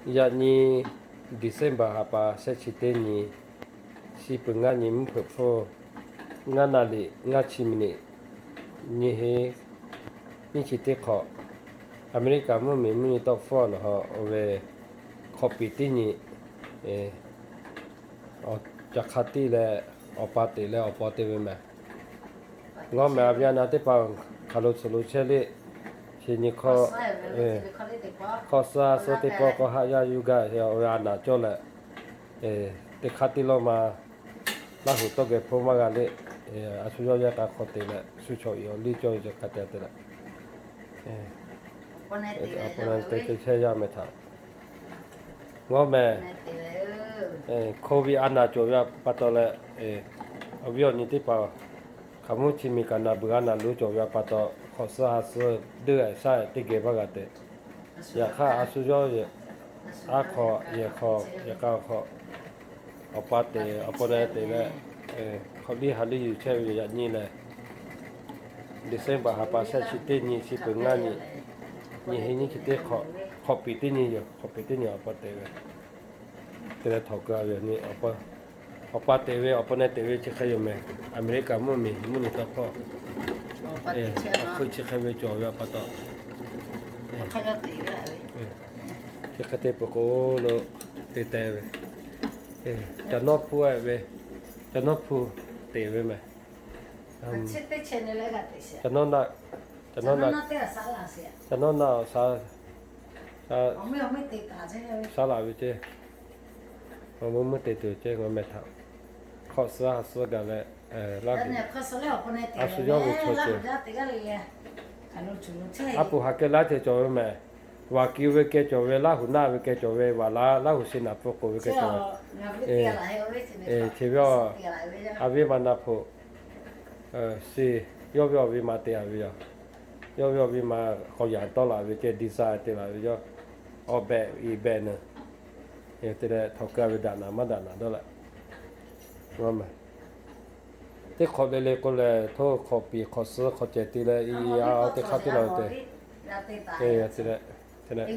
Yaꞈ nyi December ha pa shehˆ chi teˇ nyi, shi peuˬ ngaˇ nyi mvuhˇ hpeuꞈ hpfuhˇ ngaˇ naˍ riˍ ngaˇ chi miˬ niꞈ, nyi heˆ nyiˇ chi teˇ hk'awꞈ, America mvuhˇ miˬ mvuhˇ nyi tawˆ hpfuhˇ a naˬ ha oˇ ve hk'awꞈ piˍ teˇ nyi, awˬ ca hk'a tiˇ leh awˬ pa teꞈ leh awˬ paw te ve mehˬ. Ngawˇ mehˬ a viˉ a naˍ teˇ hpaˍ hk'aˬ lo tcuh lo chehˇ le, chi nyi hk'awꞈ suhˉ suhˉ teˇ pawˆ k'awꞈ haˆ yaˇ yuˇ gaˇ ve a naˍ cawˇ leh, teˇ hk'aˇ teˇ lawˇ ma Laˇ huˍ tawˇ geh hpawˇ maˇ g'a le. A shu yawˇ yaˇ k'a hk'aw te leh shu chaw iˍ awˬ liˇ cawˇ ve ca hk'a te te leh, awˬ pa na te chehˇ yaˇ meh htaꞈ, ngawˇ mehˬ, COVID a naˍ cawˬ ve pa taw leh, awˬ viˉ awˬ nyi teˇ hpaˍ hk'aˬ mvuhˇ chi miˬ kaꞈ naˬ beuˬ a naˍ lo cawˬ ve pa taw, hk'awꞈ suhˉ ha suhˉ deuˆ a shaˉ teˇ geh maˇ g'a te. Yaꞈ hk'aˇ a shu yawˇ aˉ hk'aw yehˬ hk'aw yehˬ k'a hk'aw, awˬ pa te awˬ pa na te leh, hk'awꞈ liˇ ha liˇ yuˬ chehˇ ve yaꞈ nyi lehˬ, December ha pa shehˆ chi teˇ nyi chi peuˬ ngaˇ nyi, nyi heˆ nyiˇ chi teˇ hk'awꞈ, hk'awꞈ piˍ teˇ nyi yoˬ. Hk'awꞈ piˍ teˇ nyi awˬ pa te ve, te leh htawnˍ keu a ve, awˬ pa te ve awˬ pa na te ve chi hk'e yoˬ mehˬ. America mvuhˇ miˬ mvuhˇ miˬ tawˇ hkawˇ hk'oˆ chi hk'e ve cawˬ ve pa taw, chi hk'e te peuˬ k'o lo te te ve, ca nawˇ hpu ve, ca nawˇ hpu te ve mehˬ. Ca nawˇ na, ca nawˇ na awˬ shaˉ, shaˉ laˬ ve ceˇ. Awˬ mvuhˇ mvuhˇ te tuˬ ceˇ ngawˇ meh htaꞈ, hk'awꞈ suhˉ ha suhˉ gaˬ leh, a shu yawˇ ve chaw ceuˬ, aˉ poꞈ ha keh laˇ ceh cawˬ ve mehˬ. Vaˬ kiˬ ve keh cawˬ ve, Laˇ huˍ naˆ ve keh cawˬ ve, vaˬ laˇ Laˇ huˍ shi naˍ pfuhˇ k'oˍ ve keh cawˬ ve, chi ve a viˉ ma na hpoꞈ, shi yawˇ ve awˬ ve ma te a ve yoˬ. Yawˇ ve awˬ ve ma k'awꞈ yaꞈ tawˆ laˬ ve ceˇ, design te laˬ ve yoˬ. Awˬ behꞈ iˍ behꞈ na, te leh htawnˍ keu ve daꞈ naˍ maˇ daꞈ naˍ dawˇ leh, teˇ hk'awꞈ le le k'o lehˬ, htoˇ hk'awꞈ piˍ hk'awꞈ suhˉ hk'awꞈ cehˬ te leh, iˉ a teˇ hk'aˇ teˇ la te, te leh,